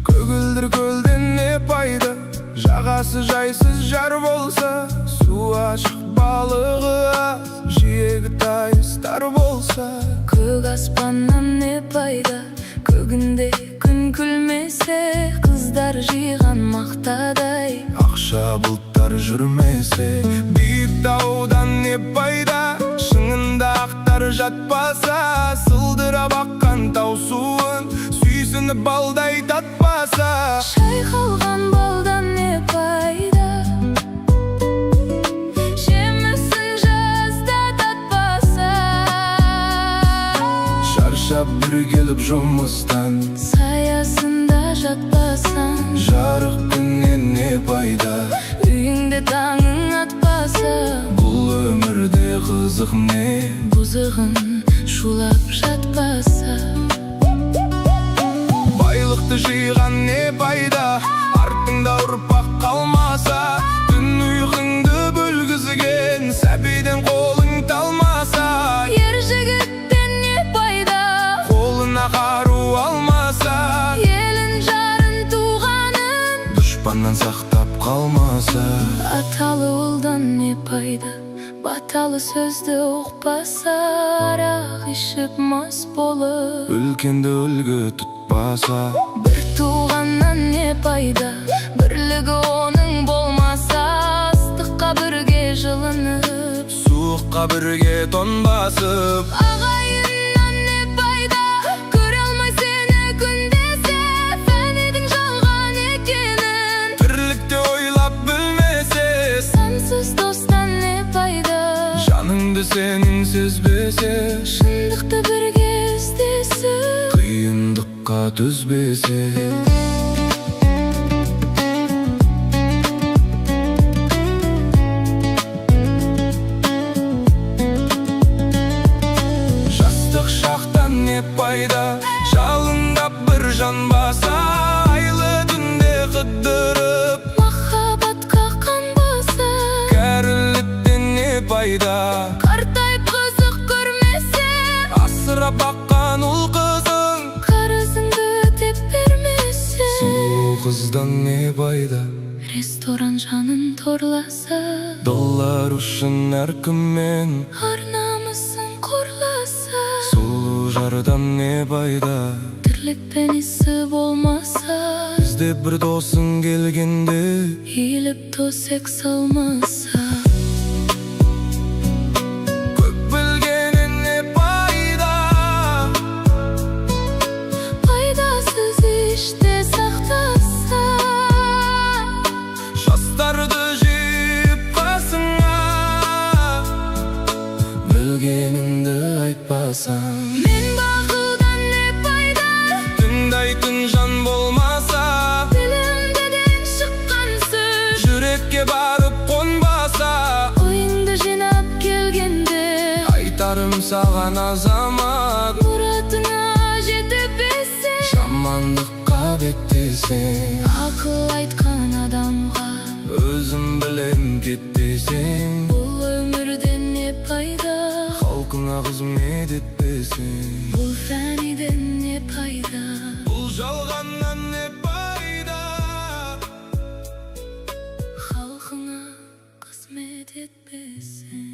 Көгілдір көлден не пайда, жағасы жайсыз жар болса? Су ашық, балығы аз, жиегі тайыз, тар болса. Көк аспаннан не пайда, көгінде күн күлмесе? Қыздар жиған мақтадай ақша бұлттар жүрмесе. Биік таудан не пайда, шыңында ақтар жатпаса? Сылдырап аққан тау суын сүйсініп балдай татпаса. Шайқалған балдан не пайда, жемісін жазда татпаса? Шаршап бір келіп жұмыстан, саясында жатпасаң, жарық күннен не пайда, үйіңде таңың атпаса? Бұл өмірде қызық не, бұзығын шулап жатпаса? Байлықты жиған не пайда, артыңда ұрпақ қалмаса? Түн ұйқыңды бөлгізген сәбиден қолың талмаса. Ер жігіттен не пайда, қолына қару алмаса, елін, жарын, туғанын дұшпаннан сақтап қалмаса. Аталы ұлдан не пайда, баталы сөзді ұқпаса? Арақ ішіп мас болып, үлкенді үлгі тұтпаса. Бір туғаннан не пайда, бірлігі оның болмаса? Ыстыққа бірге жылынып, суыққа бірге тон басып. Ағайыннан не пайда, көре алмай сені күндесе? Фәнидің жалған екенін тірлікте ойлап білмесе. Сансыз достан не пайда, жаныңды сенің сезбесе, шындықты бірге іздесіп, қиындыққа төзбесе. Жастық шақтан не пайда, жалындап бір жанбаса? Айлы түнде қыдырып, махаббатқа қанбаса. Кәріліктен не пайда, қартайып қызық көрмесе, асырап баққан ұл қызың қарызыңды өтеп бермесе. Сұлу қыздан не пайда, ресторан жанын торласа, доллар үшін әркіммен ар намысын қорласа. Сұлу жардан не пайда, тірлікпен ісі болмаса, іздеп бір досың келгенде, иіліп төсек салмаса. Көп білгеннен не пайда, пайдасыз іште сақтаса? Жастарды жиып қасыңа, білгеніңді айтпасаң. Мен бақылдан не пайда, тыңдайтын жан болмаса, тілімден шыққан сөз жүрекке барып қонбаса. Ойыңды жинап келгенде, айтарым саған, азамат, мұратыңа жетпесең, жамандыққа беттесең, ақыл айтқан адамға өзім білем кет десең. Бұл өмірден не пайда, халқыңа қызмет етпесең. Бұл фәниден не пайда, бұл жалғаннан не пайда, халқыңа қызмет етпесең.